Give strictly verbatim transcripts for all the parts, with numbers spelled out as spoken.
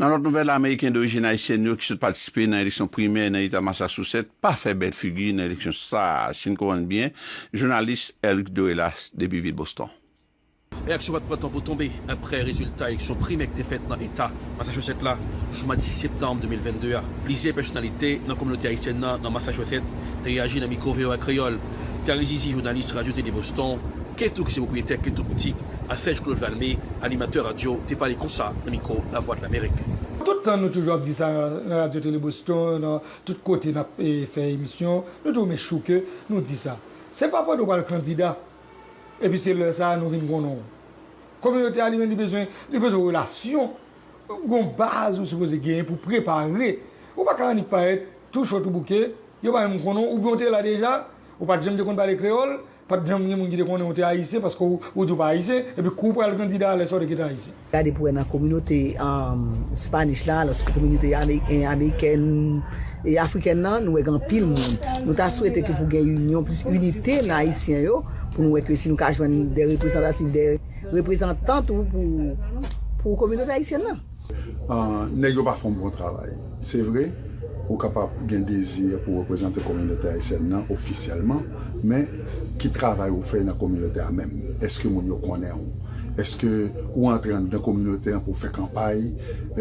Nan lòt nouvèl, Ameriken dorijin ayisyèn yo ki sot patisipe nan eleksyon primè nan eta Massachusetts pa fè bèl figi nan eleksyon sa a, si n konprann byen, jounalis Eric Dorelas depi vil Boston. Reyaksyon pa t pran tan pou tonbe apre rezilta eleksyon primè ki te fèt nan eta Massachusetts la, jou madi sis septanm de mil vennde a. Plizyè pèsonalite nan kominote ayisyèn nan nan Massachusetts te reyaji nan mikwo V O A Kreyòl. Pierre Rizizi, jounalis Radyo Tele Boston, Ketou ki se pwopriyetè Ketou Boutik, a Serge Claude Valmé, animatè radyo, te pale konsa nan mikwo Lavwadlamerik. Tout tan nou toujou ap di sa nan Radyo Tele Boston, nan tout kote n ap eh, fè emisyon, nou toujou men chouke, nou di sa. Se pa pandan w pral kandida, epi se lè sa a nou vin konnen w. Kominote a li menm li bezwen, li bezwen relasyon. Gon baz ou sipoze genyen pou prepare. Ou pa ka annik parèt tou cho tou bouke, yo pa menm konnen w, oubyen w te la deja, ou pa t janm te konn pale kreyòl, pa t janm gen moun ki te konnen w te ayisyen paske w, ou di w pa ayisyen, epi kou w pral kandida a lè sa w te kite ayisyen. Gade pou wè nan kominote um, Spanish la, alòske kominote Ameriken, Amerikèn e Afrikèn nan, nou wè gen anpil moun. Nou ta swete ke pou gen inyon, plis inite nan Ayisyen yo, pou nou wè ke si nou ka jwenn de reprezantatif, de reprezantan tou pou, pou kominote ayisyèn nan. Uh, nèg yo pa fè yon bon travay. Se vre, ou kapab gen dezi pou reprezante kominote ayisyèn nan ofisyèlman, men ki travay ou fè nan kominote a menm? Èske moun yo konnen w? Èske ou antre anndan kominote an pou fè kanpay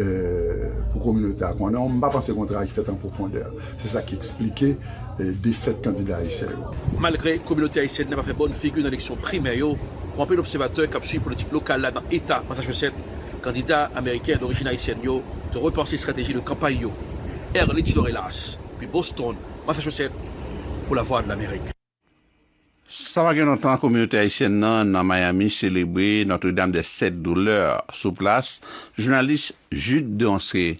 euh, pou kominote a konnen w? M pa panse gon travay ki fèt an pwofondè. Se sa ki eksplike eh, defèt kandida ayisyen yo. Malgre kominote ayisyèn nan pa fè bòn figi nan eleksyon primè yo, pou anpil obsèvatè k ap swiv politik lokal la nan eta Massachusetts, kandida ameriken dorijin ayisyèn yo te repanse estrateji de kanpay yo. Erlich Dorelas, depi Boston, Massachusetts, pou Lavwadlamerik. Sa pa gen lontan, kominote ayisyèn nan nan Miami selebre Notre Dame des Sept Douleurs sou plas, jounalis Jude Deronceray